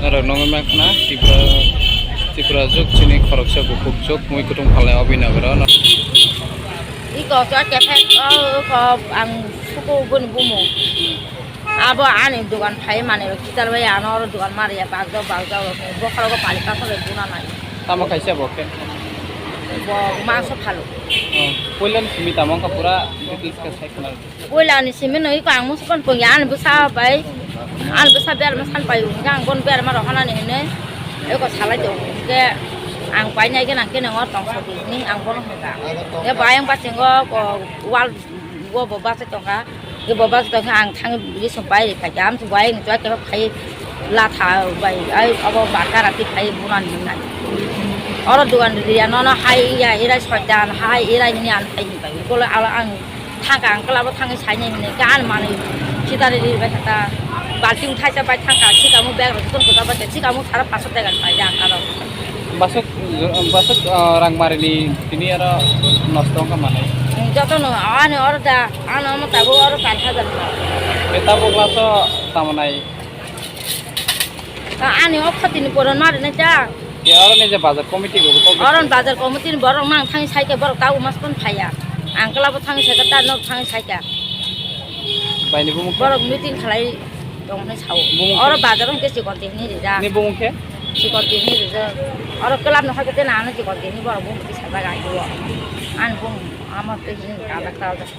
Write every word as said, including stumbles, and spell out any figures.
Norok nongwi mankha na Tripura, Tripura juk chini khoroksa bukhuk juk mui kutung phalnai o bini nogoro no. Iko chwk kephek o, iko ang suku boni bumung. Abo ani dogan phai manwi rok kitar bai ano oro dogan mariya bagjak bagjak rok ni bokhorogo pali pakhor bai buna nai. Tamo kaisa bo khe? Bo mangso phalo. Oh, puila ni simi tamo wngkha pura details khe sai khna. Puila ni simi no iko ang musukan pungya ani bwsa bai, ani bwsa berma san pai wngkha ang bon berma rok hanani hinwi iko salai tongo. Hwnkhe ang pai nai gana khe nang o tong sadi hinwi ang bono hwnkha. Hwnkhe bai ang bachingo ko wal. Bo bo bachai tongkha, je bo bachai tongkha ang thangwi bising bai rikha khe, amtwi bai ni chwla khe phai latha bai, ai abo barka rati phai bunani hinai. Oro dogan riya nono hai ya irai soitan hai irai hini an phai hinbai. Bole alo ang thangkha ang club o thangwi sainai hinwi gan manwi sitari ribai thangkha. Balting thaisa bai thangkha, sikamo bag rok jotono kwchak bai sikamo sara paso tegan pai ang aro. Basuk, basuk, ah, rang marini tini aro nosto wngkha manwi. Jotono ani oro da, ano omo tabuk oro char hajar. Be tabuk laso tamanai. Ani o khotini poron marinai ta. Ke oro ni je bazar committee go, committee. Oron bazar committee ni borok nang thangwi saikhe borok ta umas pon phaiya. Ang club o thangwi saikha ta nok thangwi saikha. Baini bumung khe? Borok meeting khalai tongmani sao. Bumung khe? Oro bazar hwnkhe chikon tini rijak. Ni bumung khe? Chikon tini rijak. Oro club no hwnkhe tei nang chikon tini borok bumung kisa jaga ayo. Ani bumung amo tei hini kajak kajak.